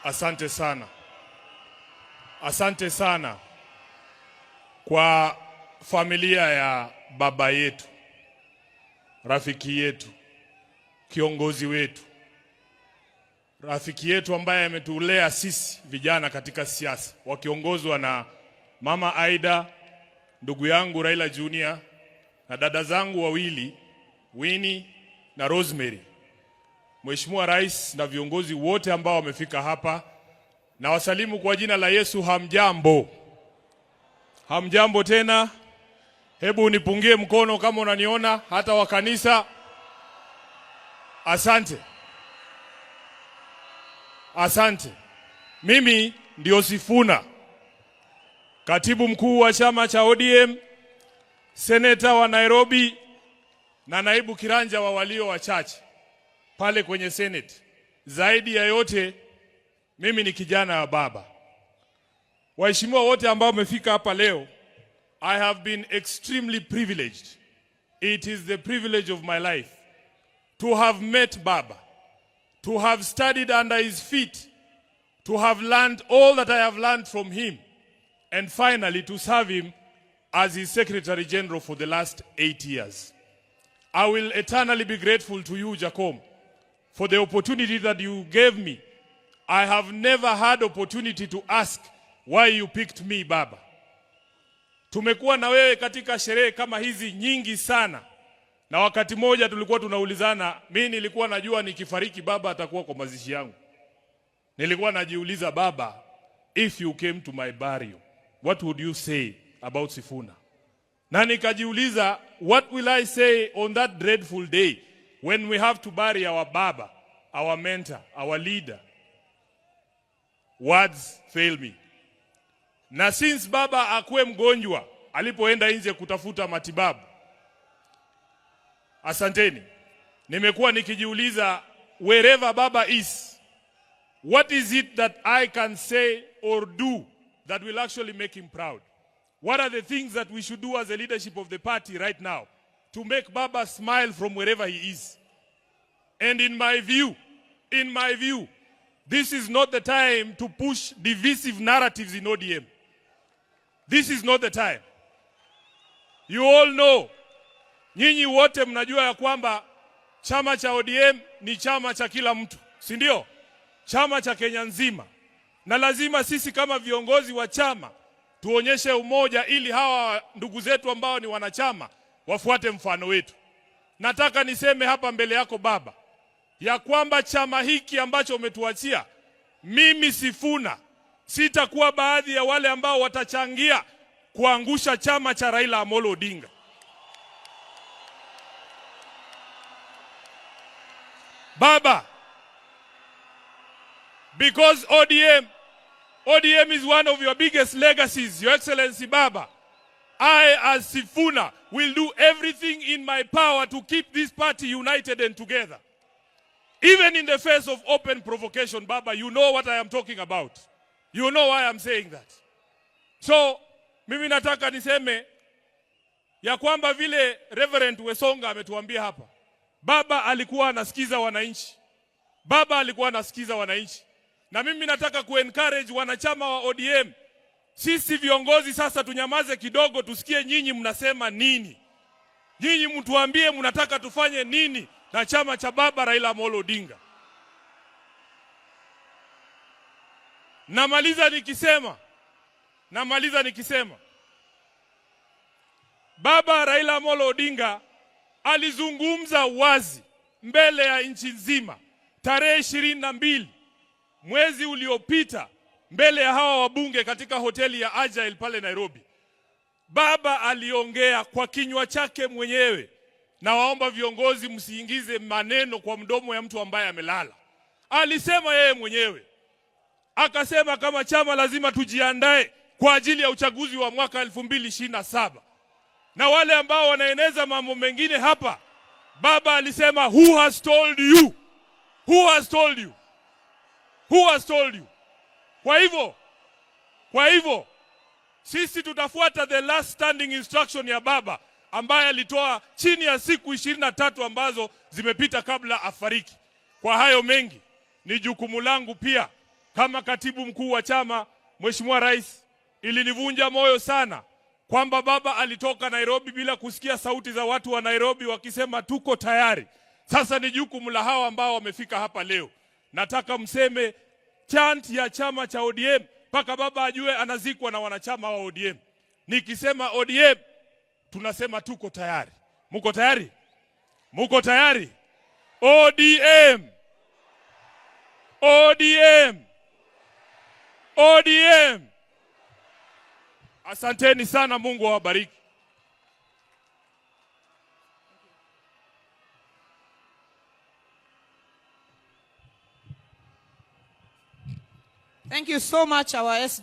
Asante sana, asante sana kwa familia ya baba yetu, rafiki yetu, kiongozi wetu, rafiki yetu ambaye ametulea sisi vijana katika siasa, wakiongozwa na Mama Aida, ndugu yangu Raila Junior na dada zangu wawili, Winnie na Rosemary. Mheshimiwa Rais na viongozi wote ambao wamefika hapa, nawasalimu kwa jina la Yesu. Hamjambo? Hamjambo tena? Hebu nipungie mkono kama unaniona, hata wa kanisa. Asante, asante. Mimi ndio Sifuna, katibu mkuu wa chama cha ODM, seneta wa Nairobi na naibu kiranja wa walio wachache pale kwenye Senate. Zaidi ya yote, mimi ni kijana wa baba. Waheshimiwa wote ambao wamefika hapa leo, I have been extremely privileged. It is the privilege of my life to have met Baba, to have studied under his feet, to have learned all that I have learned from him, and finally to serve him as his Secretary General for the last 8 years. I will eternally be grateful to you, Jakom, for the opportunity that you gave me. I have never had opportunity to ask why you picked me, Baba. Tumekuwa na wewe katika sherehe kama hizi nyingi sana, na wakati mmoja tulikuwa tunaulizana, mi nilikuwa najua nikifariki baba atakuwa kwa mazishi yangu. Nilikuwa najiuliza, Baba, if you came to my burial, what would you say about Sifuna? Na nikajiuliza, what will I say on that dreadful day when we have to bury our baba, our mentor, our leader? Words fail me. Na since baba akuwe mgonjwa alipoenda nje kutafuta matibabu, asanteni, nimekuwa nikijiuliza, wherever baba is, what is it that I can say or do that will actually make him proud? What are the things that we should do as a leadership of the party right now to make Baba smile from wherever he is? And in my view, this is not the time to push divisive narratives in ODM. This is not the time. You all know, nyinyi wote mnajua ya kwamba chama cha ODM ni chama cha kila mtu, si ndio? Chama cha Kenya nzima, na lazima sisi kama viongozi wa chama tuonyeshe umoja ili hawa ndugu zetu ambao ni wanachama wafuate mfano wetu. Nataka niseme hapa mbele yako baba, ya kwamba chama hiki ambacho umetuachia, mimi Sifuna sitakuwa baadhi ya wale ambao watachangia kuangusha chama cha Raila Amolo Odinga. Baba, because ODM is one of your biggest legacies, Your Excellency Baba. I, as Sifuna, will do everything in my power to keep this party united and together. Even in the face of open provocation, Baba, you know what I am talking about. You know why I'm saying that. So, mimi nataka niseme ya kwamba vile Reverend Wesonga ametuambia hapa, Baba alikuwa anasikiza wananchi. Baba alikuwa anasikiza wananchi. Na mimi nataka kuencourage wanachama wa ODM, sisi viongozi sasa tunyamaze kidogo, tusikie nyinyi mnasema nini. Nyinyi mtuambie mnataka tufanye nini na chama cha baba Raila Amolo Odinga. Namaliza nikisema baba Raila Amolo Odinga alizungumza wazi mbele ya nchi nzima tarehe 22 mwezi uliopita mbele ya hawa wabunge katika hoteli ya Agile pale Nairobi. Baba aliongea kwa kinywa chake mwenyewe, na waomba viongozi msiingize maneno kwa mdomo ya mtu ambaye amelala. Alisema yeye mwenyewe, akasema kama chama lazima tujiandae kwa ajili ya uchaguzi wa mwaka 2027 na wale ambao wanaeneza mambo mengine hapa, baba alisema, who has told you? Who has told you? Who has told you? Kwa hivyo sisi tutafuata the last standing instruction ya baba ambaye alitoa chini ya siku 23 ambazo zimepita kabla afariki. Kwa hayo mengi, ni jukumu langu pia Kama katibu mkuu wa chama, Mheshimiwa Rais, ilinivunja moyo sana kwamba baba alitoka Nairobi bila kusikia sauti za watu wa Nairobi wakisema tuko tayari. Sasa ni jukumu la hawa ambao wamefika hapa leo. Nataka mseme chant ya chama cha ODM mpaka baba ajue anazikwa na wanachama wa ODM. Nikisema ODM tunasema tuko tayari. Muko tayari? Muko tayari? ODM! ODM! ODM! Asanteni sana, Mungu awabariki. Thank you so much, our SG.